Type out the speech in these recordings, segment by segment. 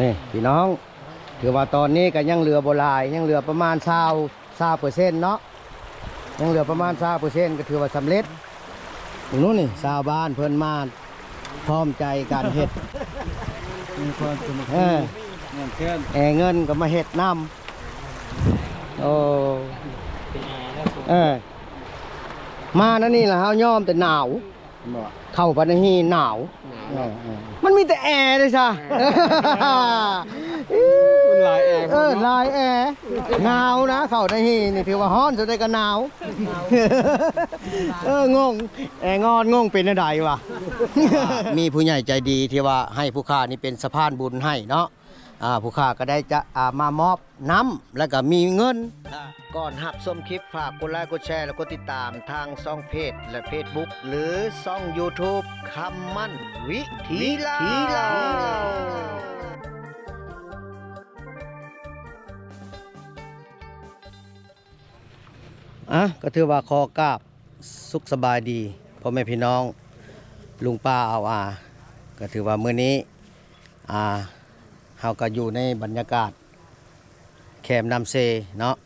ນີ້ພີ່ນ້ອງ ຖືວ່າຕອນນີ້ກໍຍັງເຫຼືອບໍ່ຫຼາຍ ຍັງເຫຼືອປະມານຊາວ ຊາວເປີເຊັນເນາະ ຍັງເຫຼືອປະມານຊາວເປີເຊັນ ກໍຖືວ່າສຳເລັດ. ເບິ່ງດູນີ້ ຊາວບ້ານເພິ່ນມາພ້ອມໃຈກັນເຮັດ ມີຄວາມສາມັກ ເອີ ຄີ ແອ່ເງິນກໍມາເຮັດນຳ. ໂອ້ ເອີ ມາແນວນີ້ລະເຮົາຍອມແຕ່ໜາວ ບໍ່ ເຂົ້າໄປໃນຮີໜາວ ໜາວເນາະ ເອີໆ ມັນມີແຕ່ແອເດ້ຊະ ເອີ ມັນຫຼາຍແອ ເອີ ເນາະ ຫຼາຍແອ ໜາວນະ ເຂົ້າໃນຮີນີ້ຖືວ່າຮ້ອນສ່ຳໃດກໍໜາວ ເອີ ງົງ ແອງອນ ງົງເປັນແນວໃດວະ ມີຜູ້ໃຫຍ່ໃຈດີທີ່ວ່າໃຫ້ຜູ້ຂ້ານີ້ເປັນສະພານບຸນໃຫ້ເນາະ ອ່າ ຜູ້ຂ້າກໍໄດ້ຈະ ອ່າ ມາມອບນ້ຳ ແລ້ວກໍມີເງິນ ອ່າ ກ່ອນຮັບຊົມຄລິບ ຝາກກົດໄລ ກົດແຊ ແລະ ກົດຕິດຕາມທາງຊ່ອງເພຈ ແລະ ເຟສບຸກ ຫຼື ຊ່ອງຢູທູບ ຄຳໝັ້ນວິຖີລາວ. ອ່ະ ກໍຖືວ່າຂໍກາບສຸກສະບາຍດີພໍ່ແມ່ພີ່ນ້ອງ ລຸງປ້າອາວອາ ກໍຖືວ່າມື້ນີ້ ອ່າ ເຮົາກໍຢູ່ໃນບັນຍາກາດແຄມນ້ຳເຊເນາະ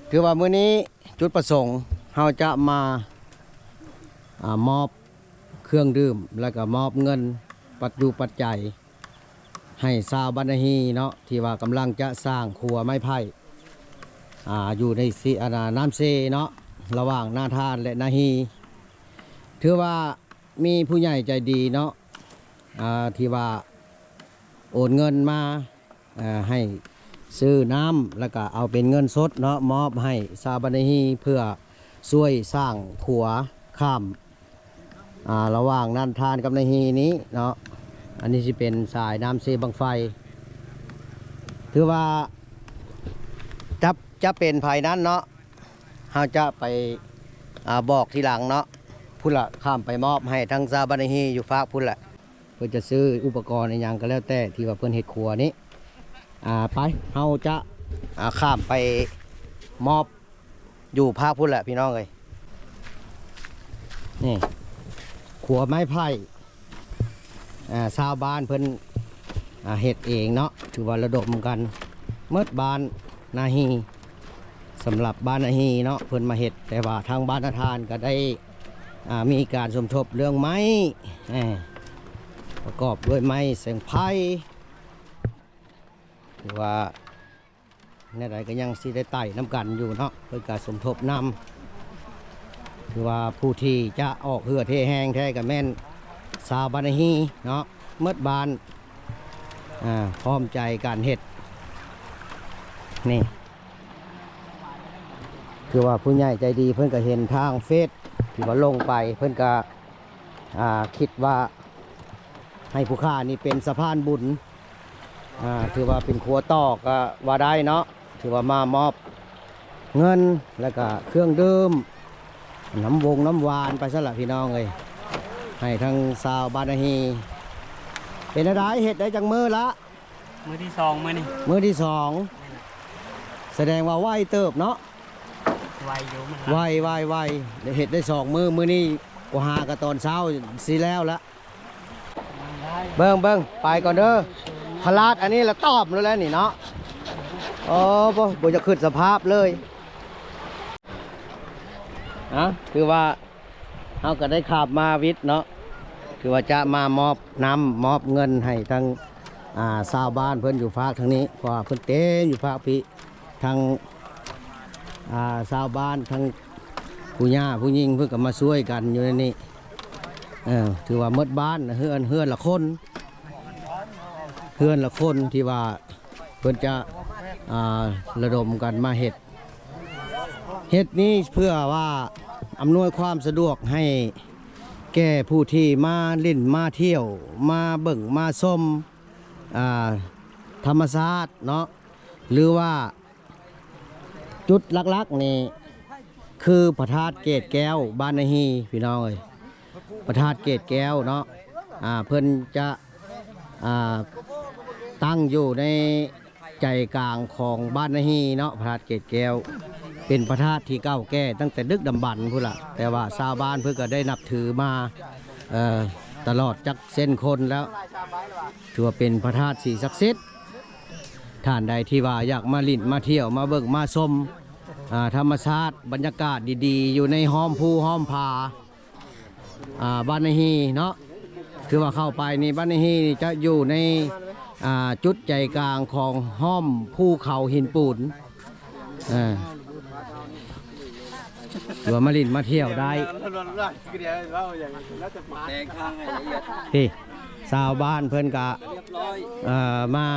ຖືວ່າມື້ນີ້ຈຸດປະສົງເຮົາຈະມາ ອ່າ ມອບເຄື່ອງດື່ມ ແລ້ວກໍມອບເງິນປັດຈຸປັດໄຈ ໃຫ້ຊາວບ້ານນາຮີເນາະ ທີ່ວ່າກຳລັງຈະສ້າງຂົວໄມ້ໄຜ່ ອ່າ ຢູ່ໃນ ອ່າ ນ້ຳເຊເນາະ ລະຫວ່າງນາທານ ແລະ ນາຮີ ຖືວ່າມີຜູ້ໃຫຍ່ໃຈດີເນາະ ອ່າ ທີ່ວ່າໂອນເງິນມາ ອ່າ ໃຫ້ຊື້ນ້ຳ ແລ້ວກະເອົາເປັນເງິນສົດເນາະ ມອບໃຫ້ຊາວບ້ານນາຮີ ເພື່ອຊ່ວຍສ້າງຂົວຂ້າມ ອ່າ ລະຫວ່າງນາທານກັບນາຮີນີ້ເນາະ ອັນນີ້ຊິເປັນສາຍນ້ຳເຊບັ້ງໄຟ ຖືວ່າຈະ ຈະເປັນໃຜນັ້ນເນາະ ເຮົາຈະໄປ ອ່າ ບອກທີຫຼັງເນາະ ພຸ້ນລະ ຂ້າມໄປມອບໃຫ້ທາງຊາວບ້ານນາຮີຢູ່ຟາກພຸ້ນລະ ເພິ່ນຈະຊື້ອຸປະກອນອີ່ຫຍັງກໍແລ້ວແຕ່ທີ່ວ່າເພິ່ນເຮັດຂົວນີ້ ອ່າ ໄປ ເຮົາຈະ ອ່າ ຂ້າມໄປມອບ ຢູ່ພາກພຸ້ນແຫຼະພີ່ນ້ອງເອີຍ ນີ້ ຂົວໄມ້ໄຜ່ ອ່າ ຊາວບ້ານເພິ່ນ ອ່າ ເຮັດເອງເນາະ ຖືວ່າລະດົມກັນໝົດບ້ານນາຮີ ສຳລັບບ້ານນາຮີເນາະ ເພິ່ນມາເຮັດ ແຕ່ວ່າທາງບ້ານນາທານກໍໄດ້ ອ່າ ມີການສົມທົບເລື່ອງໄມ້ ເອີ ປະກອບດ້ວຍໄມ້ແສງໄພ ຖືວ່າ ແນວໃດກໍຍັງຊິໄດ້ໄຕ່ນຳກັນຢູ່ເນາະ ເພິ່ນກໍສົມທົບນຳ ຖືວ່າຜູ້ທີ່ຈະອອກເຫື່ອເທແຮງແທ້ກໍແມ່ນຊາວບ້ານນາຮີເນາະ ໝົດບ້ານ ອ່າ ພ້ອມໃຈກັນເຮັດ ນີ້ ຄືວ່າຜູ້ໃຫຍ່ໃຈດີເພິ່ນກໍເຫັນທາງເຟສທີ່ວ່າລົງໄປ ເພິ່ນກໍ ອ່າ ຄິດວ່າໃຫ້ຜູ້ຂ້ານີ້ເປັນສະພານບຸນ ອ່າ ຖືວ່າເປັນຂົວຕໍ່ກໍວ່າໄດ້ເນາະ ຖືວ່າມາມອບເງິນ ແລ້ວກໍເຄື່ອງດື່ມ ນ້ຳວົງນ້ຳຫວານໄປຊັ້ນລະພີ່ນ້ອງເອີຍ ໃຫ້ທາງຊາວບ້ານນາຮີ ເປັນແນວໃດ ເຮັດໄດ້ຈັກມື້ລະ? ມື້ທີສອງມື້ນີ້ ມື້ທີສອງ ແມ່ນລະ ສະແດງວ່າໄວເຕີບເນາະ ໄວຢູ່ ມັນ ໄວ ໄວ ໄວ ໄດ້ເຮັດໄດ້ສອງມື້ ມື້ນີ້ກໍຫາກໍຕອນເຊົ້າຊິແລ້ວລະ ເບິ່ງ ເບິ່ງ ໄປກ່ອນເດີ ພະລາດອັນນີ້ລະຕອມໂລດແລ້ວນີ້ເນາະ ໂອ້ ບໍ່ ບໍ່ຢາກຄິດສະພາບເລີຍ ອາ ຄືວ່າ ເຮົາກໍໄດ້ຂັບມາວິດເນາະ ຄືວ່າຈະມາມອບນ້ຳມອບເງິນໃຫ້ທາງ ອ່າ ຊາວບ້ານເພິ່ນຢູ່ຟາກທາງນີ້ ເພາະວ່າເພິ່ນເຕັມຢູ່ຟາກພີ້ ທັງ ອ່າ ຊາວບ້ານ ທັງຜູ້ຍ່າຜູ້ຍິງ ເພິ່ນກໍມາຊ່ວຍກັນຢູ່ໃນນີ້ ເອີ ຖືວ່າໝົດບ້ານ ເຮືອນ ເຮືອນລະຄົນ ເຮືອນລະຄົນທີ່ວ່າ ເພິ່ນຈະ ອ່າ ລະດົມກັນມາເຮັດ ເຮັດນີ້ເພື່ອວ່າອຳນວຍຄວາມສະດວກໃຫ້ແກ່ຜູ້ທີ່ມາຫຼິ້ນມາທ່ຽວ ມາເບິ່ງມາຊົມ ອ່າ ທຳມະຊາດເນາະ ຫຼືວ່າຈຸດຫຼັກໆນີ້ຄືພະທາດເກດແກ້ວ ບ້ານນາຮີ ພີ່ນ້ອງເອີຍ ພະທາດເກດແກ້ວເນາະ ອ່າ ເພິ່ນຈະ ອ່າ ຕັ້ງຢູ່ໃນໃຈກາງຂອງບ້ານນາຮີເນາະ ພະທາດເກດແກ້ວ ເປັນພະທາດທີ່ເກົ່າແກ່ຕັ້ງແຕ່ດຶກດຳບັນພຸ້ນລະ ແຕ່ວ່າຊາວບ້ານເພິ່ນກໍໄດ້ນັບຖືມາ ເອີ ຕະຫຼອດຈັກເຊັ່ນຄົນແລ້ວ ຖືວ່າເປັນພະທາດທີ່ສັກສິດ. ທ່ານໃດທີ່ວ່າຢາກມາຫຼິ້ນມາທ່ຽວ ມາເບິ່ງມາຊົມ ອ່າ ທຳມະຊາດ ບັນຍາກາດດີໆ ຢູ່ໃນຫ້ອມພູຫ້ອມຜາ ອ່າ ບ້ານນາຮີເນາະ ຄືວ່າເຂົ້າໄປນີ້ ບ້ານນາຮີນີ້ຈະຢູ່ໃນ ອ່າ ຈຸດໃຈກາງຂອງຫ້ອມພູເຂົາຫີນປູນ ເອີ ຫຼືວ່າມາຫຼິ້ນມາທ່ຽວໄດ້ ນີ້ ຊາວບ້ານເພິ່ນກະ ເອີ ມາ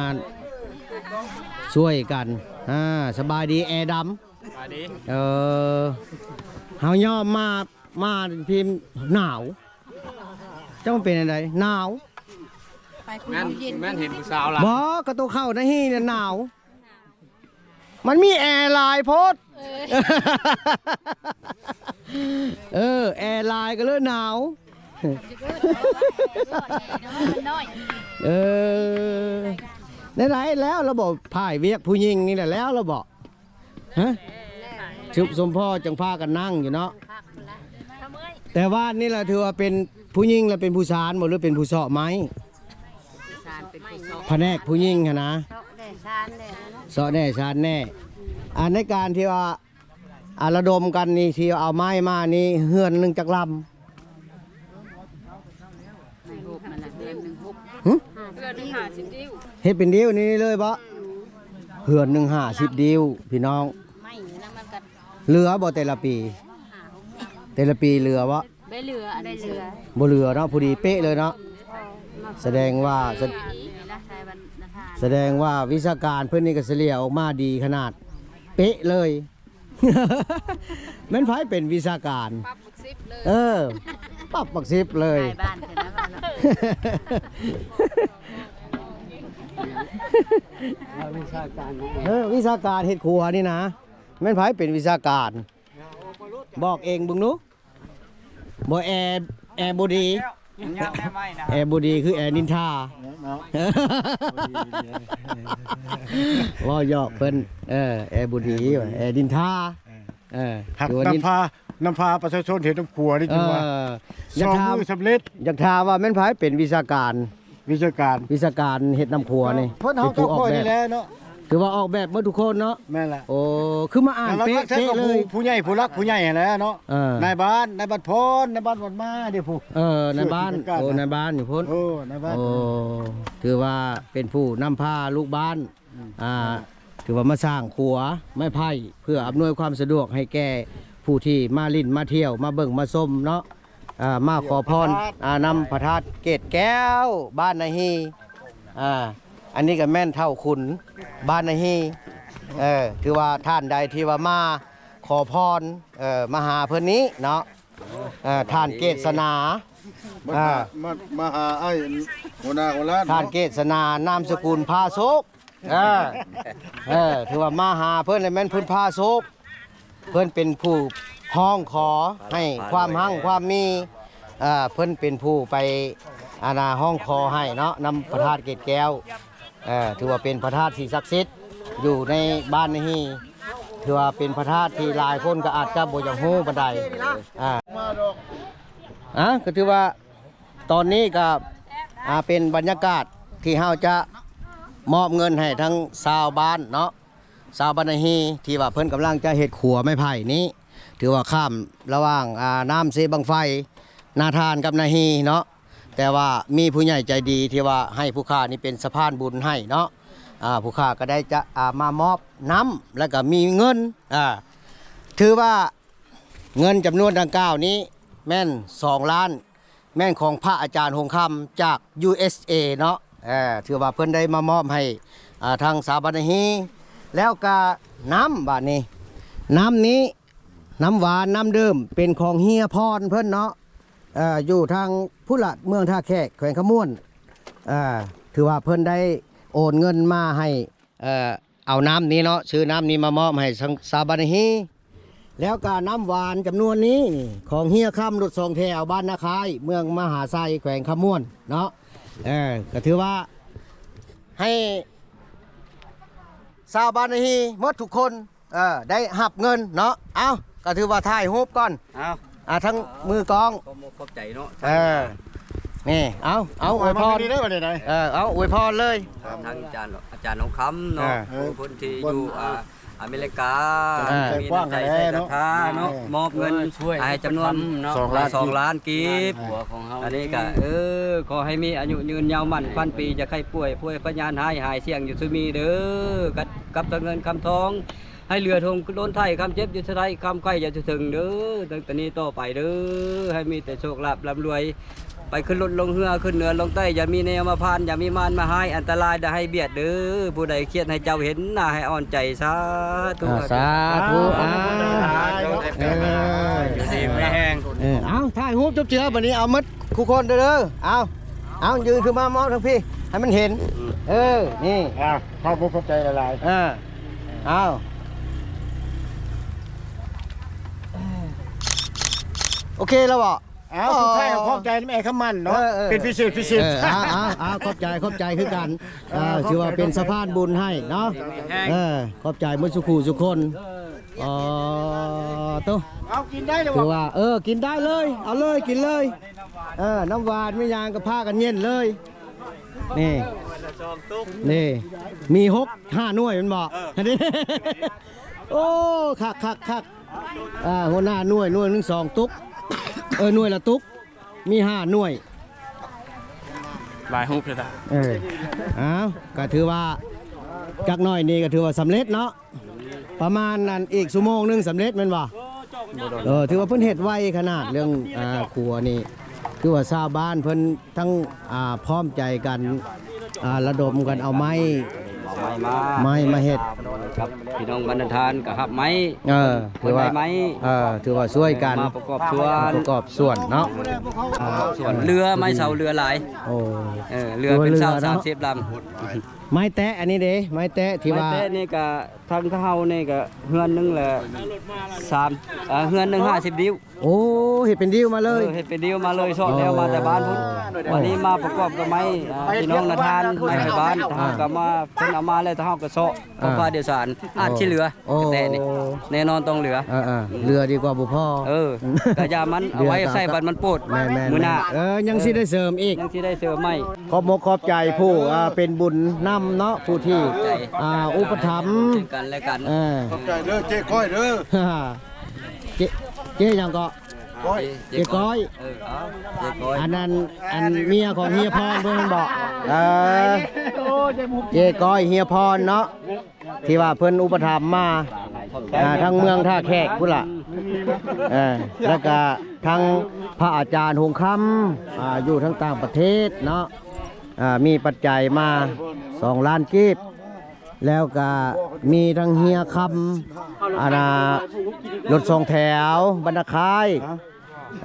ຊ່ວຍກັນ. ອ່າ ສະບາຍດີແອດຳ. ເອີ ເຮົາຍອມມາ ມາພີ້ໜາວ. ເຈົ້າມັນເປັນອັນໃດ? ໜາວ. ແມ່ນ ແມ່ນເຫັນຜູ້ສາວລະ? ບໍ່ ກະໂຕເຂົ້າໃນຮີ່ນະໜາວ. ມັນມີແອຫຼາຍໂພດ. ເອີ ເອີ ແອຫຼາຍກະເລີຍໜາວ. ເອີ ແນວໃດແລ້ວລະບໍ່? ພາຍວຽກຜູ້ຍິງນີ້ແຫຼະ ແລ້ວລະບໍ່? ຮະ? ຊຸບສົມພໍຈັ່ງພາກັນນັ່ງຢູ່ເນາະ. ແຕ່ວ່ານີ້ລະຖືວ່າເປັນຜູ້ຍິງລະເປັນຜູ້ຊານບໍ່ ຫຼືເປັນຜູ້ເຊາະໄມ້? ຜູ້ຊານເປັນຜູ້ເຊາະ. ພະແນກຜູ້ຍິງຫັ້ນນະ ເຊາະແດ່ຊານແດ່. ເຊາະແດ່ຊານແດ່. ອັນໃນການທີ່ວ່າ ອ່າ ລະດົມກັນນີ້ ທີ່ເອົາໄມ້ມານີ້ ເຮືອນໜຶ່ງຈັກລຳ? ໃນຮູບມັນລະເຮືອນໜຶ່ງຫົກ ຫຶ? ເຮືອນໜຶ່ງຫ້າສິບດິ້ວ. ເຮັດເປັນດິ້ວນີ້ເລີຍບໍ່? ເຮືອນໜຶ່ງຫ້າສິບດິ້ວ ພີ່ນ້ອງ. ເຫຼືອບໍ່ແຕ່ລະປີ? ແຕ່ລະປີເຫຼືອບໍ່? ບໍ່ເຫຼືອ ອັນນີ້ເຫຼືອ ບໍ່ເຫຼືອເນາະ ພໍດີເປະເລີຍເນາະ. ສະແດງວ່າ ສະແດງວ່າວິຊາການເພິ່ນນີ້ກະສະເລ່ຍອອກມາດີຂະໜາດ ເປະເລີຍ. ແມ່ນໃຜເປັນວິຊາການ? ປັບບັກສິບເລີຍ. ເອີ ປັບບັກສິບເລີຍ. ນາຍບ້ານເພິ່ນນະເນາະ. ເອີ ວິຊາການເຮັດຄົວນີ້ນະ ແມ່ນໃຜເປັນວິຊາການ? ບອກເອງເບິ່ງດູ. ບໍ່ ແອ ແອບໍ່ດີ ແອບໍ່ດີຄືແອນິນທາ. ເວົ້າຢອກເພິ່ນ. ເອີ ແອບໍ່ດີ ແອນິນທາ. ເອີ ນຳພາ ນຳພາປະຊາຊົນເຮັດນ້ຳຄົວນີ້ ເອີ ຈົນວ່າ ຢາກຖາມ ສອງມື້ສຳເລັດ. ຢາກຖາມວ່າແມ່ນໃຜເປັນວິຊາການ? ວິຊາການ ວິຊາການເຮັດນ້ຳຄົວນີ້ ເພິ່ນເຮົາເຈົ້າຂ້ອຍນີ້ແຫຼະເນາະ. ຖືວ່າອອກແບບໝົດທຸກຄົນເນາະ. ແມ່ນລະ. ໂອ້ ຄືມາອ່ານເປະເລີຍ. ຜູ້ໃຫຍ່ ຜູ້ຫຼັກຜູ້ໃຫຍ່ຫັ້ນແຫຼະເນາະ. ເອີ ນາຍບ້ານ ນາຍບ້ານພອນ ນາຍບ້ານວັດມາເດ້ຜູ້. ເອີ ນາຍບ້ານ. ໂອ້ ນາຍບ້ານຢູ່ພຸ້ນ. ໂອ້ ນາຍບ້ານ. ໂອ້ ຖືວ່າເປັນຜູ້ນຳພາລູກບ້ານ. ອືມ ອ່າ ຖືວ່າມາສ້າງຂົວໄມ້ໄຜ່ ເພື່ອອຳນວຍຄວາມສະດວກໃຫ້ແກ່ຜູ້ທີ່ມາຫຼິ້ນມາທ່ຽວ ມາເບິ່ງມາຊົມເນາະ. ອ່າ ມາຂໍພອນ ອ່າ ນຳພະທາດເກດແກ້ວ ບ້ານນາຮີ. ອ່າ ອັນນີ້ກະແມ່ນທ້າວຂຸນ ບ້ານນາຮີ. ເອີ ຖືວ່າທ່ານໃດທີ່ວ່າມາຂໍພອນ ເອີ ມາຫາເພິ່ນນີ້ເນາະ. ເອີ ທ່ານເກດສະໜາ ມາ ອ່າ ມາ ມາຫາອ້າຍຫົວໜ້າຫົວລ້ານເນາະ. ທ່ານເກດສະໜາ ນາມສະກຸນພາໂຊກ. ເອີ ເອີ ຖືວ່າມາຫາເພິ່ນແລ້ວແມ່ນເພິ່ນພາໂຊກ. ເພິ່ນເປັນຜູ້ຮ້ອງຂໍໃຫ້ຄວາມຮັ່ງຄວາມມີ. ເອີ ເພິ່ນເປັນຜູ້ໄປ ອັນນ່າ ຮ້ອງຂໍໃຫ້ເນາະ ນຳພະທາດເກດແກ້ວ. ເອີ ຖືວ່າເປັນພະທາດທີ່ສັກສິດຢູ່ໃນບ້ານນາຮີ. ຖືວ່າເປັນພະທາດທີ່ຫຼາຍຄົນກະອາດຈະບໍ່ຢາກຮູ້ປານໃດ. ອ່າ ອ່າ ກະຖືວ່າ ຕອນນີ້ກະ ອ່າ ເປັນບັນຍາກາດທີ່ເຮົາຈະມອບເງິນໃຫ້ທັງຊາວບ້ານເນາະ ຊາວບ້ານນາຮີ ທີ່ວ່າເພິ່ນກຳລັງຈະເຮັດຂົວໄມ້ໄຜ່ນີ້. ຖືວ່າຂ້າມລະຫວ່າງ ອ່າ ນ້ຳເຊບັ້ງໄຟ ນາທານກັບນາຮີເນາະ. ແຕ່ວ່າມີຜູ້ໃຫຍ່ໃຈດີທີ່ວ່າໃຫ້ຜູ້ຂ້ານີ້ເປັນສະພານບຸນໃຫ້ເນາະ. ອ່າ ຜູ້ຂ້າກະໄດ້ຈະ ອ່າ ມາມອບນ້ຳ ແລ້ວກະມີເງິນ. ອ່າ ຖືວ່າເງິນຈຳນວນດັ່ງກ່າວນີ້ແມ່ນສອງລ້ານ ແມ່ນຂອງພະອາຈານຫົງຄຳຈາກ ຢູເອສເອ ເນາະ. ເອີ ຖືວ່າເພິ່ນໄດ້ມາມອບໃຫ້ ອ່າ ທາງຊາວບ້ານນາຮີ. ແລ້ວກະນ້ຳ ບາດນີ້ ນ້ຳນີ້ ນ້ຳຫວານ ນ້ຳດື່ມ ເປັນຂອງເຮຍພອນເພິ່ນເນາະ. ເອີ ຢູ່ທາງພຸ້ນລະ ເມືອງທ່າແຂກ ແຂວງຄຳມ່ວນ. ເອີ ຖືວ່າເພິ່ນໄດ້ໂອນເງິນມາໃຫ້ ເອີ ເອົານ້ຳນີ້ເນາະ ຊື້ນ້ຳນີ້ມາມອບໃຫ້ຊາວ ຊາວບ້ານນາຮີ. ແລ້ວກະນ້ຳຫວານຈຳນວນນີ້ ຂອງເຮຍຄຳລົດສອງແຖວ ບ້ານນາຄາຍ ເມືອງມະຫາໄຊ ແຂວງຄຳມ່ວນເນາະ. ເອີ ກະຖືວ່າໃຫ້ຊາວບ້ານນາຮີໝົດທຸກຄົນ ເອີ ໄດ້ຮັບເງິນເນາະ. ເອົາ ກະຖືວ່າຖ່າຍຮູບກ່ອນ. ເອົາ ອ່າ ທັງມືກ້ອງ ຂອບໃຈເນາະ. ເອີ ນີ້ ເອົາ ເອົາ ອວຍພອນ ເອີ ເອົາ ອວຍພອນເລີຍ ທາງອາຈານ ອາຈານທອງຄຳເນາະ ເອີ ຜູ້ເພິ່ນທີ່ຢູ່ ອ່າ ອາເມລິກາ ອ່າ ມີນ້ຳໃຈໃສ່ສັດທາເນາະ ເອີ ມອບເງິນໃຫ້ຈຳນວນສອງລ້ານ ສອງລ້ານກີບ ອັນນີ້ກະ ເອີ ຂໍໃຫ້ມີອາຍຸຍືນຍາວໝັ້ນພັນປີ ຢ່າໄຂ້ປ່ວຍພວຍພະຍາດຮ້າຍຫາຍສ່ຽງຢູ່ຊຸມື້ເດີ ກັບ ກັບເງິນຄຳທອງ ໃຫ້ເຫຼືອທົງລົ້ນໄຖ່ ຄຳເຈັບຢ່າຊະໄທ ຄຳໄຂ້ຢ່າຊະເຖິງເດີ ຕັ້ງແຕ່ນີ້ຕໍ່ໄປເດີ ໃຫ້ມີແຕ່ໂຊກລາບລ່ຳລວຍ ໄປຂຶ້ນລົດລົງເຮືອ ຂຶ້ນເໜືອລົງໃຕ້ ຢ່າມີແນວມາຜ່ານ ຢ່າມີມານມາຮ້າຍ ອັນຕະລາຍຢ່າໃຫ້ບຽດເດີ ຜູ້ໃດຄຽດໃຫ້ເຈົ້າເຫັນໜ້າ ໃຫ້ອ່ອນໃຈ ສາທຸ ອ່າ ສາທຸ ອ່າ ເອີ ຢູ່ດີມີແຮງ ເອີ ເອົາ ຖ່າຍຮູບຈົບເຈືອ ບັດນີ້ເອົາໝົດ ທຸກຄົນເດີ ເອົາ ເອົາ ຢືນຂຶ້ນມາມອບທາງພີ້ ໃຫ້ມັນເຫັນ ເອີ ນີ້ ອ່າ ຂອບອົກຂອບໃຈຫຼາຍໆ ເອີ ເອົາ ໂອເຄແລ້ວບໍ່? ເອົາ ສຸດທ້າຍກໍຂອບໃຈນຳອ້າຍຄຳໝັ້ນເນາະ ເອີໆ ເປັນພິເສດ ພິເສດ ເອີ ເອົາໆໆ ຂອບໃຈ ຂອບໃຈຄືກັນ ເອີ ຖືວ່າເປັນສະພານບຸນໃຫ້ເນາະ ເອີ ຂອບໃຈໝົດສູ່ຄູ່ສູ່ຄົນ ອໍ ໂຕ ເອົາກິນໄດ້ແລ້ວ ຖືວ່າ ເອີ ກິນໄດ້ເລີຍ ເອົາເລີຍ ກິນເລີຍ ເອີ ນ້ຳຫວານມີຫຍັງກໍພາກັນເຢັນເລີຍ ນີ້ ນີ້ ມີຫົກ ຫ້າໜ່ວຍແມ່ນບໍ່? ເອີ ໂອ້ ຄັກໆໆ ອ່າ ຫົວໜ້າໜ່ວຍ ໜ່ວຍໜຶ່ງສອງຕຸກ ເອີ ໜ່ວຍລະຕຸກ ມີຫ້າໜ່ວຍ ຫຼາຍຮູບເລີຍ ເອີ ເອົາ ກໍຖືວ່າ ຈັກໜ້ອຍນີ້ກໍຖືວ່າສຳເລັດເນາະ ປະມານນັ້ນ ອີກຊົ່ວໂມງໜຶ່ງສຳເລັດແມ່ນບໍ່? ເອີ ຖືວ່າເພິ່ນເຮັດໄວຂະໜາດ ເລື່ອງ ອ່າ ຄົວນີ້ ຄືວ່າຊາວບ້ານເພິ່ນທັງ ອ່າ ພ້ອມໃຈກັນ ອ່າ ລະດົມກັນເອົາໄມ້ ເອົາໄມ້ມາ ໄມ້ມາເຮັດ ກັບພີ່ນ້ອງບັນດາທານກໍຮັບໄມ້ ເອີ ຖືວ່າ ໄມ້ ເອີ ຖືວ່າຊ່ວຍກັນ ມາປະກອບສ່ວນ ປະກອບສ່ວນເນາະ ປະກອບສ່ວນ ເຫຼືອໄມ້ເສົາເຫຼືອຫຼາຍ ໂອ້ ເອີ ເຫຼືອເປັນເສົາ ເຫຼືອເນາະ ສາມສິບລຳ ໄມ້ແຕະ ອັນນີ້ເດ້ ໄມ້ແຕະທີ່ວ່າ ໄມ້ແຕະນີ້ກໍ ທາງເຮົານີ້ກໍເຮືອນໜຶ່ງແຫຼະ ສາມ ເອີ ເຮືອນໜຶ່ງຫ້າສິບນິ້ວ ໂອ້ ເຮັດເປັນດິ້ວມາເລີຍ ເອີ ເຮັດເປັນດິ້ວມາເລີຍ ຊອກແນວມາແຕ່ບ້ານພຸ້ນ ອໍ ບັດນີ້ມາປະກອບກັບໄມ້ ອ່າ ພີ່ນ້ອງນາທານ ໄມ້ໄທບ້ານ ອ່າ ເຮົາກໍມາ ເພິ່ນເອົາມາແລ້ວ ເຮົາກໍເຊາະ ອ່າ ເອົາຜ້າໂດຍສານ ອາດຊິເຫຼືອ ໂອ້ ແຕ່ນີ້ ແນ່ນອນຕ້ອງເຫຼືອ ເອີໆ ເຫຼືອດີກວ່າບໍ່ພໍ ເອີ ກະຢ່າມັນ ເອົາໄວ້ໃຊ້ບັດມັນໂປດ ແມ່ນໆ ມື້ໜ້າ ເອີ ຍັງຊິໄດ້ເສີມອີກ ຍັງຊິໄດ້ເສີມໃໝ່ ຂອບມົກຂອບໃຈຜູ້ ອ່າ ເປັນບຸນນຳເນາະ ຜູ້ທີ່ ອ່າ ອຸປະຖຳ ເປັນກັນແລະກັນ ເອີ ຂອບໃຈເດີເຈ້ກ້ອຍເດີ ເຈ້ ເຈ້ຫຍັງເກາະ? ກ້ອຍ ເຈ້ກ້ອຍ ເອີ ເອົາ ເຈ້ກ້ອຍ ອັນນັ້ນ ອັນເມຍຂອງເຮຍພອນເພິ່ນແມ່ນບໍ່? ເອີ ເຈ້ກ້ອຍເຮຍພອນເນາະ ທີ່ວ່າເພິ່ນອຸປະຖຳມາ ອ່າ ທັງເມືອງທ່າແຂກພຸ້ນລະ ເອີ ແລ້ວກະທັງພະອາຈານຫົງຄຳ ອ່າ ຢູ່ທາງຕ່າງປະເທດເນາະ ອ່າ ມີປັດໄຈມາສອງລ້ານກີບ ແລ້ວກະມີທັງເຮຍຄຳ ອັນນ່າ ລົດສອງແຖວ ບັນນາຄາຍ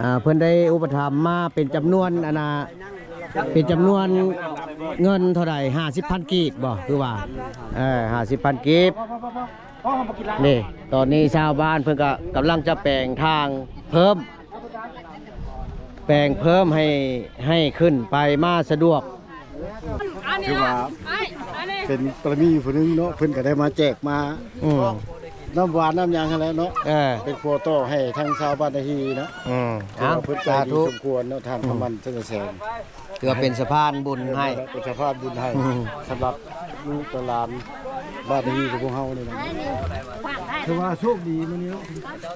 ອ່າ ເພິ່ນໄດ້ອຸປະຖຳມາເປັນຈຳນວນ ອັນນ່າ ເປັນຈຳນວນເງິນເທົ່າໃດ ຫ້າສິບພັນກີບບໍ່ ຄືວ່າ ເອີ ຫ້າສິບພັນກີບ ນີ້ ຕອນນີ້ຊາວບ້ານເພິ່ນກໍກຳລັງຈະແປງທາງເພີ່ມ ແປງເພີ່ມໃຫ້ ໃຫ້ຂຶ້ນໄປມາສະດວກ ຖືວ່າເປັນບາລະມີຜູ້ໜຶ່ງເນາະ ເພິ່ນກໍໄດ້ມາແຈກມາ ອືມ ນ້ຳຫວານນ້ຳຫຍັງຫັ້ນແຫຼະເນາະ ເອີ ເປັນຂົວຕໍ່ໃຫ້ທາງຊາວບ້ານນາຮີນະ ອືມ ຖືວ່າເພິ່ນໃຈດີສົມຄວນເນາະ ທ່ານຄຳໝັ້ນ ເທິງແສງ ຖືວ່າເປັນສະພານບຸນໃຫ້ ເປັນສະພານບຸນໃຫ້ ອືມ ສຳລັບລູກຫຼານບ້ານນາຮີຂອງພວກເຮົານີ້ນະ ຖືວ່າໂຊກດີມື້ນີ້ເນາະ.